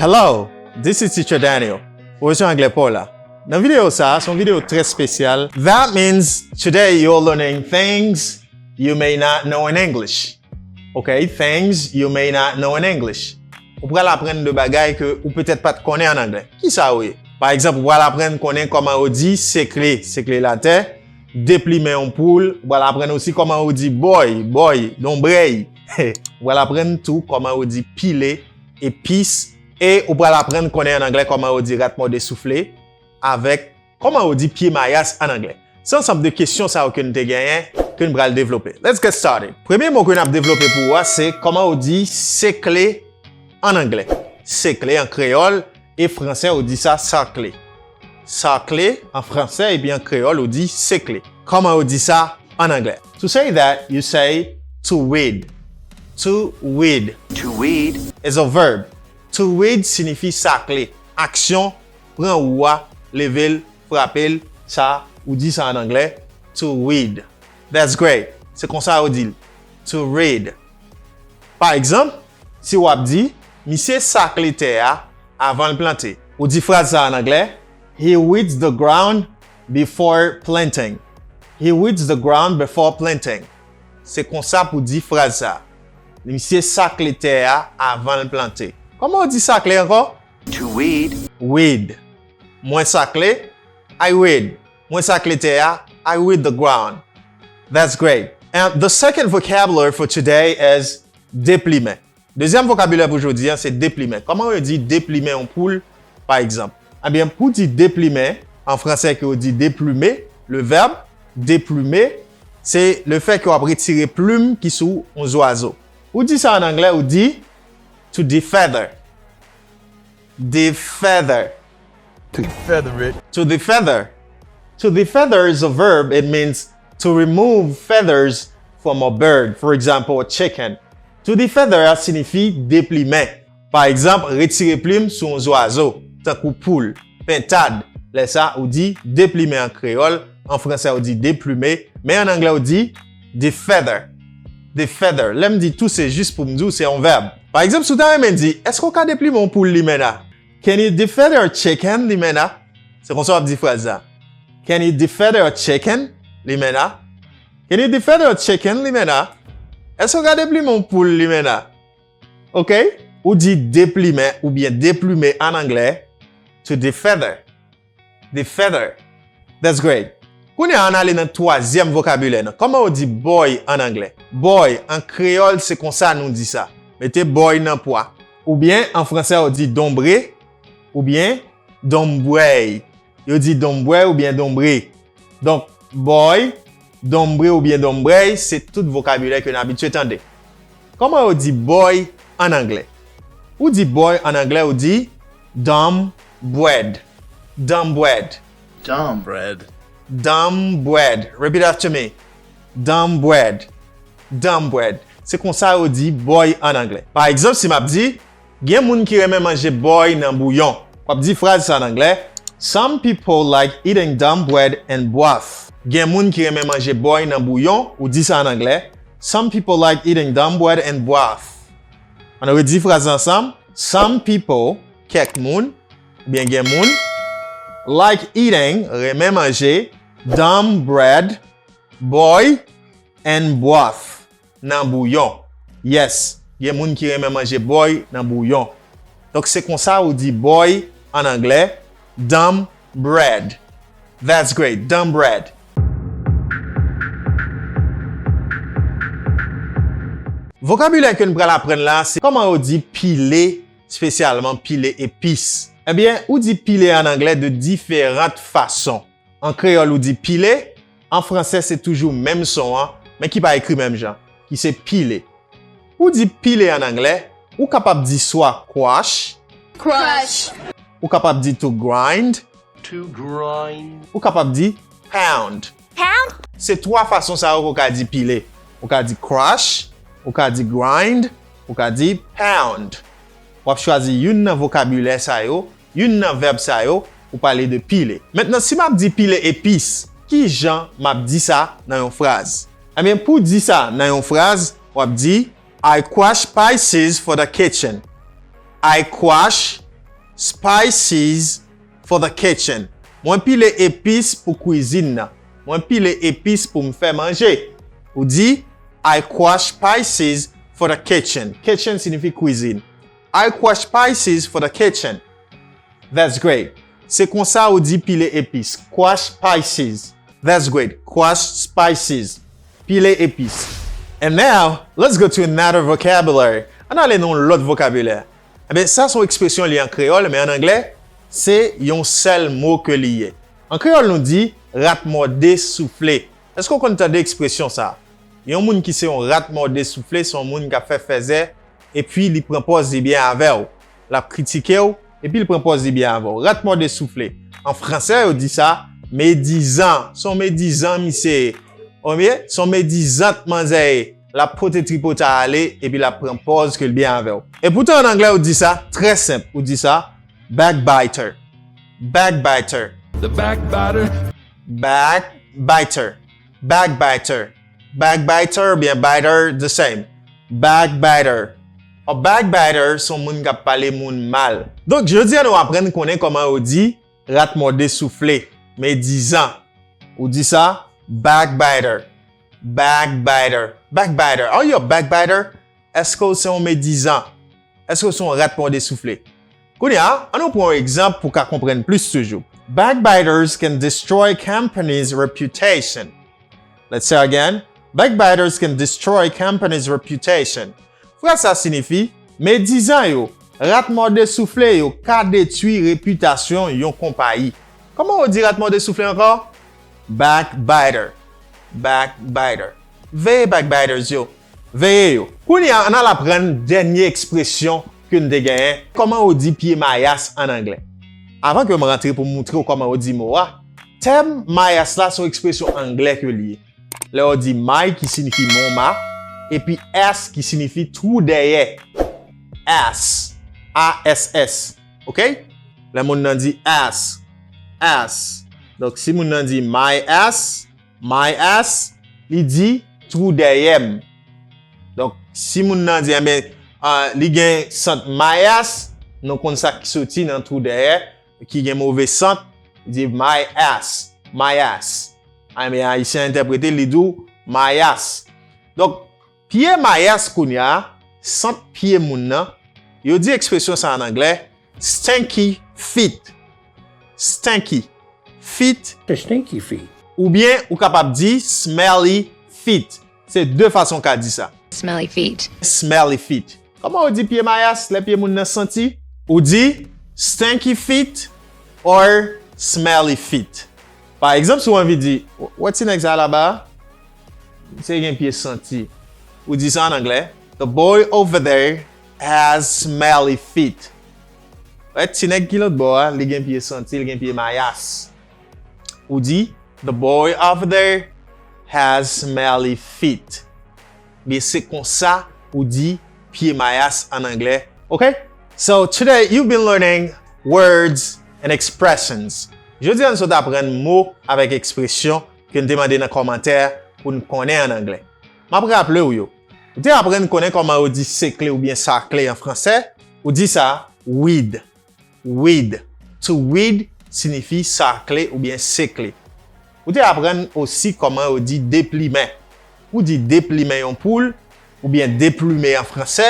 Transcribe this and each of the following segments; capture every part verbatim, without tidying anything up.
Hello, this is Teacher Daniel. Ou sou anglè pa w la. Nan videyo sa a, se yon videyo trè espesyal. That means today you're learning things you may not know in English. Ok, things you may not know in English. Ou pral aprann de bagay ke ou petèt pa t konnen an anglè. Kisa yo ye? Pa egzanp, ou pral aprann konnen kòman yo di sekle, sekle latè, deplimen yon poul. Ou pral aprann osi kòman yo di boy, boy, donbrèy. Ou pral aprann tou kòman yo di pile, epis, e ou pral aprann konnen an anglè kòman yo di rat mòde soufle, avèk kòman yo di pye mayas an anglè. Se ansanm de kesyon sa yo ke n te genyen, ke n pral devlope. Let's get started. Premye mo ke n ap devlope pou ou a, se kòman yo di sekle an anglè. Sekle an kreyòl, e fransè, yo di sa sakle. Sakle an fransè, epi an kreyòl, yo di sekle. Kòman yo di sa an anglè? To say that, you say to weed. To weed. To weed. Is a verb. To weed siyifi sakle. Aksyon, pran ou a, leve l, frape l, sa, ou di sa an anglè, to weed. That's great. Se konsa yo di l. To read. Pa egzanp, si w ap di, misye sakle tè a avan l plante. Ou di fraz sa an anglè, he weeds the ground before planting. He weeds the ground before planting. Se konsa pou di fraz sa. Misye sakle tè a avan l plante. Kòman w di sakle ankò? To weed. Weed. Mwen sakle. I weed. Mwen sakle tè a. I weed the ground. That's great. And the second vocabulary for today is deplimen. Dezyèm vokabilè pou jodi a, se deplimen. Kòman yo di deplimen yon poul, pa egzanp? Ebyen, pou di deplimen, an fransè ke yo di deplumer, le verbe deplumer, se le fait ke w ap retire plim ki sou yon zwazo. Ou di sa an anglè, ou di to defeather. Defeather. To feather it. To defeather. To defeather is a verb. It means to remove feathers from a bird, for example, a chicken. To defeather a siyifi deplimen. Pa egzanp, retire plim sou yon zwazo, tankou poul, pentad. Lè sa, ou di deplimen an kreyòl, an fransè, ou di deplumer, men an anglè, ou di defeather. Defeather. Lè m di tou, se jis pou m di w se yon vèb. Pa egzanp, si w ta renmen di, èske w ka deplimen yon poul, Limena? Can you defeather a chicken, Limena? Se konsa w ap di fraz sa. Can you defeather a chicken, Limena? Can you defeather a chicken, Limena? Èske w ka deplimen yon poul, Limena? Ok? Ou di deplimen oubyen deplimen an anglè, to defeather. Defeather. That's great. Kounye a, ann ale nan twazyèm vokabilè nan. Kòman yo di boy an anglè? Boy, an kreyòl, se konsa nou di sa. Mete boy nan pwa. Oubyen, an fransè, yo di donbre, oubyen donbwèy. Yo di donbwèy oubyen donbre. Donk, boy, donbre oubyen donbwèy, se tout vokabilè ke n abitye tande. Kòman yo di boy an anglè? Ou di boy an anglè, ou di dumb bread. Dumb bread. Dumb bread. Dumb bread. Repeat after me. Dumb bread. Dumb bread. Se konsa yo di boy an anglè. Pa egzanp, si m ap di, gen moun ki renmen manje boy nan bouyon. W ap di fraz sa an anglè, some people like eating dumb bread and broth. Gen moun ki renmen manje boy nan bouyon, ou di sa an anglè, some people like eating dumb bread and broth. Ann redi fraz la ansanm. Some people, kèk moun, oubyen gen moun, like eating, renmen manje, dumb bread, boy, and broth, nan bouyon. Yes, gen moun ki renmen manje boy nan bouyon. Donk, se konsa ou di boy an anglè, dumb bread. That's great, dumb bread. Vokabilè ke n pral aprann la, se kòman yo di pile, espesyalman pile epis. Ebyen, ou di pile an anglè de diferant fason. An kreyòl, ou di pile, an fransè, se toujou menm son an, men ki pa ekri menm jan, ki se pile. Ou di pile an anglè, ou kapab di swa crush, Crush. Ou kapab di to grind, To grind. Ou kapab di pound. Pound? Se twa fason sa yo ke w ka di pile. Ou ka di crush, ou ka di grind, ou ka di pound. W ap chwazi youn nan vokabilè sa yo, youn nan vèb sa yo, pou pale de pile. Mentnan, si m ap di pile epis, ki jan m ap di sa nan yon fraz? Ebyen, pou di sa nan yon fraz, w ap di, I crush spices for the kitchen. I crush spices for the kitchen. Mwen pile epis pou kwizin nan. Mwen pile epis pou m fè manje. Ou di, I crush spices for the kitchen. Kitchen siyifi kwizin. I crush spices for the kitchen. That's great. Se konsa ou di pile epis. Crush spices. That's great. Crush spices. Pile epis. And now, let's go to another vocabulary. Ann ale nan yon lòt vokabilè. Ebyen, sa se yon ekspresyon li an kreyòl, men an anglè, se yon sèl mo ke li ye. An kreyòl, nou di rat mòde soufle. Èske w konn tande ekspresyon sa a? Yon moun ki se yon rat mòde soufle, se yon moun k ap fè fèzè, epi li pran pòz li byen avè w. L ap kritike w, epi li pran pòz li byen avè w. Rat mòde soufle. An fransè, yo di sa medizan. Se yon medizan misye ye. Oubyen, se yon medizant manzè ye. L ap pote tripotay ale, epi l ap pran pòz ke l byen avè w. Epoutan, an anglè, ou di sa trè senp. Ou di sa backbiter. Backbiter. The backbiter. Backbiter. Backbiter. Backbiter oubyen biter, the same. Backbiter. A backbiter se yon moun k ap pale moun mal. Donk, jodi a, nou aprann konnen kòman yo di rat mòde soufle, medizan. Ou di sa, backbiter. Backbiter. Backbiter. Are you a backbiter? Èske w se yon medizan? Èske w se yon rat mòde soufle? Kounye a, ann nou pran yon egzanp pou w ka konprann plis toujou. Backbiters can destroy companies' reputation. Let's say again. Backbiters can destroy companies' reputation. Fraz sa siyifi, medizan yo, rat mòde soufle yo ka detwi repitasyon yon konpayi. Kòman yo di rat mòde soufle ankò? Backbiter. Backbiter. Veye backbiters yo. Veye yo. Kounye a, ann al aprann dènye ekspresyon ke n te genyen. Kòman yo di pye mayas an anglè? Avan ke m rantre pou m moutre w kòman yo di mo a, tèm mayas la se yon ekspresyon anglè ke li ye. Lè yo di my ki siyifi mon ma, epi ass ki siyifi twou dèyè. Ass. A S S. Oke? Lè moun nan di ass. Ass. Donk, si moun nan di my ass, my ass, li di twou dèyè m. Donk, si moun nan di, enben, ah, li gen sant my ass, nou konn sa ki soti nan twou dèyè, ki gen move sant, li di my ass, my ass. Enben, Ayisyen entèprete, li di w my ass. Donk, pye mayas kounye a, sant pye moun nan, yo di ekspresyon sa an anglè, stinky feet. Stinky feet. The stinky feet. Oubyen ou kapab di smelly feet. Se de fason w ka di sa. Smelly feet. Smelly feet. Kòman ou di pye mayas lè pye moun nan santi? Ou di stinky feet or smelly feet. Pa egzanp, si w anvi di, "Wè ti nèg sa laba a? Misye gen pye santi." Ou di sa an anglè, "The boy over there has smelly feet." Wè ti nèg ki lòt bò a, li gen pye santi, li gen pye mayas. Ou di, "The boy over there has smelly feet." Ebyen, se konsa ou di pye mayas an anglè. Ok? So, today you've been learning words and expressions. Jodi a, nou sot aprann mo avèk ekspresyon ke n te mande nan kòmantè pou n konnen an anglè. M ap raple w yo. Ou te aprann konnen kòman yo di sekle oubyen sakle an fransè. Ou di sa, weed. Weed. To weed siyifi sakle oubyen sekle. Ou te aprann osi kòman yo di deplimen. Ou di deplimen yon poul, oubyen deplime an fransè,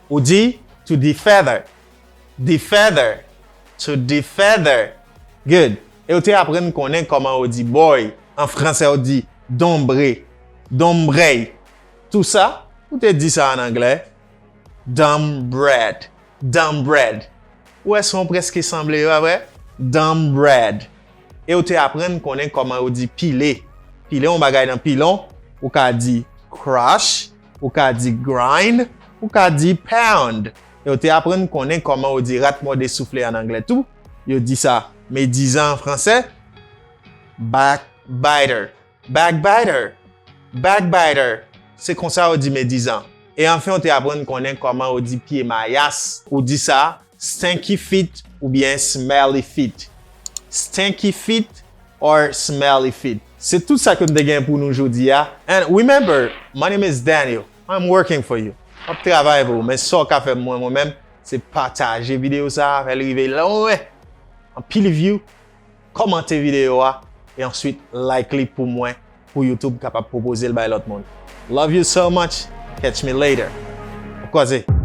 ou di to defeather. Defeather. To defeather. Good. E ou te aprann konnen kòman yo di boy. An fransè, yo di d'ombre. D'ombre. Tou sa, ou te di sa an anglè. Dumb bread. Dumb bread. Ou wè son prèske sanble yo, pa vre? Dumb bread. E ou te aprann konnen kòman yo di pile. Pile yon bagay nan pilon, ou ka di crush, ou ka di grind, ou ka di pound. E ou te aprann konnen kòman yo di rat mòde soufle an anglè tou. Yo di sa medizan an fransè. Backbiter. Backbiter. Backbiter. Se konsa yo di medizan. E anfen, ou te aprann konnen kòman yo di pye mayas. Ou di sa, stinky feet oubyen smelly feet. Stinky feet or smelly feet. Se tout sa ke m te gen pou nou jodi a. And remember, my name is Daniel. I'm working for you. M ap travay pou ou, men sa w ka fè pou mwen, mwen menm, se pataje videyo sa a, fè l rive lwen, anpil view, kòmante videyo a, e answit like li pou mwen, pou YouTube kapab pwopoze l bay lòt moun. Love you so much. Catch me later. N ap kwaze.